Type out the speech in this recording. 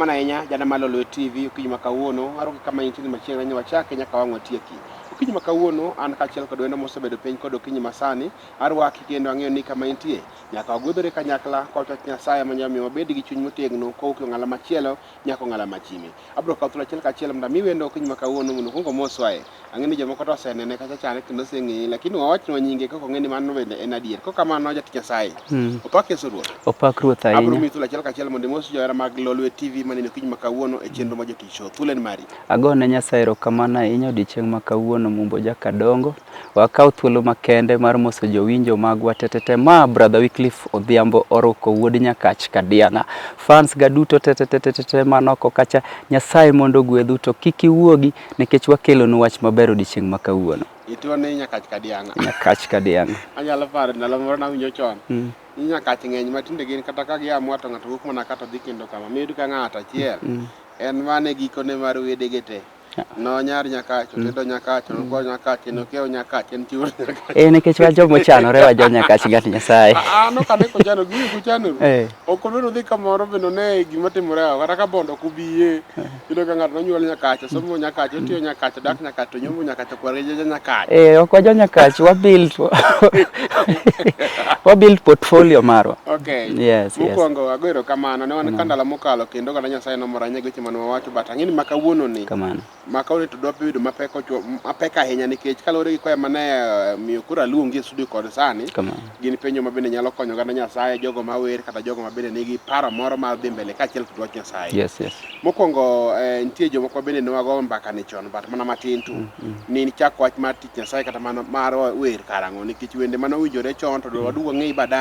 Erokamano ahinya jana mar Lolwe TV okinyi ma kawuono arwaki kama intie machiegni ahinya wachake nyaka wang' watieki. Okinyi ma kawuono an kaachiel kod wendo mosebedo piny kod okinyi masani arwaki kendo ang'eyo ni kama intie nyaka wagwedhore kanyakla kwa wach Nyasaye manyalo miyo wabed gi chuny motegno kowuok e ong'ala machielo nyaka ong'ala machime. Abiro kawo thuolo achiel kachiel mondo ami wendo okinyi ma kawuono mondo okuong omoswae. Ang'e ni jomoko to osenene kacha chande kendo oseng'eye lakini wawachnwa nyinge kaka ong'e ni mano bende en adier. Kok kamano jatich Nyasaye. Opak Yesu Ruoth. Opak Ruoth Abiro ahinya. miyi thuolo achiel kachiel mondo imos johera mag Lolwe TV maneno okinyi ma kawuono e chenro mar Jotich Show. Thuolo en mari. Agone Nyasaye erokamano ahinya odiechieng' ma kawuono Mumbo Jakadongo. Wakaw thuolo makende mar moso jowinjo magwa tetete. Ma Brother Wycliffe Odhiambo Oruko wuod Nyakach Kadiang'a. Fans ga duto tetetetete manoko kacha Nyasaye mondo ogwedhu to kik iwuogi nikech wakelonu wach maber odiechieng' ma kawuono. Ituo ni Nyakach Kadiang'a. Nyakach Kadiang'a. Anyalo paro ndalo moro nawinjo chon. Ni Nyakach ng'eny ma tinde gin kata ka giamua to ng'ato wuok mana ka to dhi kendo kama. Miyud ka ng'ato achiel en mane gikone mar wedege te. Nonyar Nyakach, otedo Nyakach, nokwayo Nyakach, nokiewo Nyakach, en chiwo Nyakach. Eh, nikech wan joma ochanore wa jo Nyakach ng'at Nyasaye. Ah, no kane kochano giwe kuchanoru. Eh. Ok obedo dhi kamoro bende one gima timore oko kata ka bondo ok ubiye. Iyudo ka ng'ato nonyuol Nyakach, osomo Nyakach, otiyo Nyakach, odak Nyakach, to nyombo Nyakach, okwar gi jaja Nyakach. Eh, ok wajo Nyakach, wa build wa build portfolio marwa. Okay. Yes, yes. Mokwongo ago erokamano ne wan ka ndalo mokalo kendo kata Nyasaye nomoro ahinya gi weche mane wawacho but ang'e ni ma kawuono ni Kamano. ma kawuono to dwa bedo mapek ochuo mapek ahinya nikech kaluwore gi kwaya mane miyo koro aluongi e studio kod sani Kamano. gin penjo ma bende nyalo konyo oganda Nyasaye jogo ma wer kata jogo ma bende nigi paro moro mar dhi mbele kaachiel kod wach Nyasaye. Yes, yes. Mokwongo nitie jomoko bende ne wago mbaka ni chon but mana matin tu ni nichako wach mar tich Nyasaye kata mana mar wer karang'o nikech wende mane owinjore chon to waduog wang'e baadaye.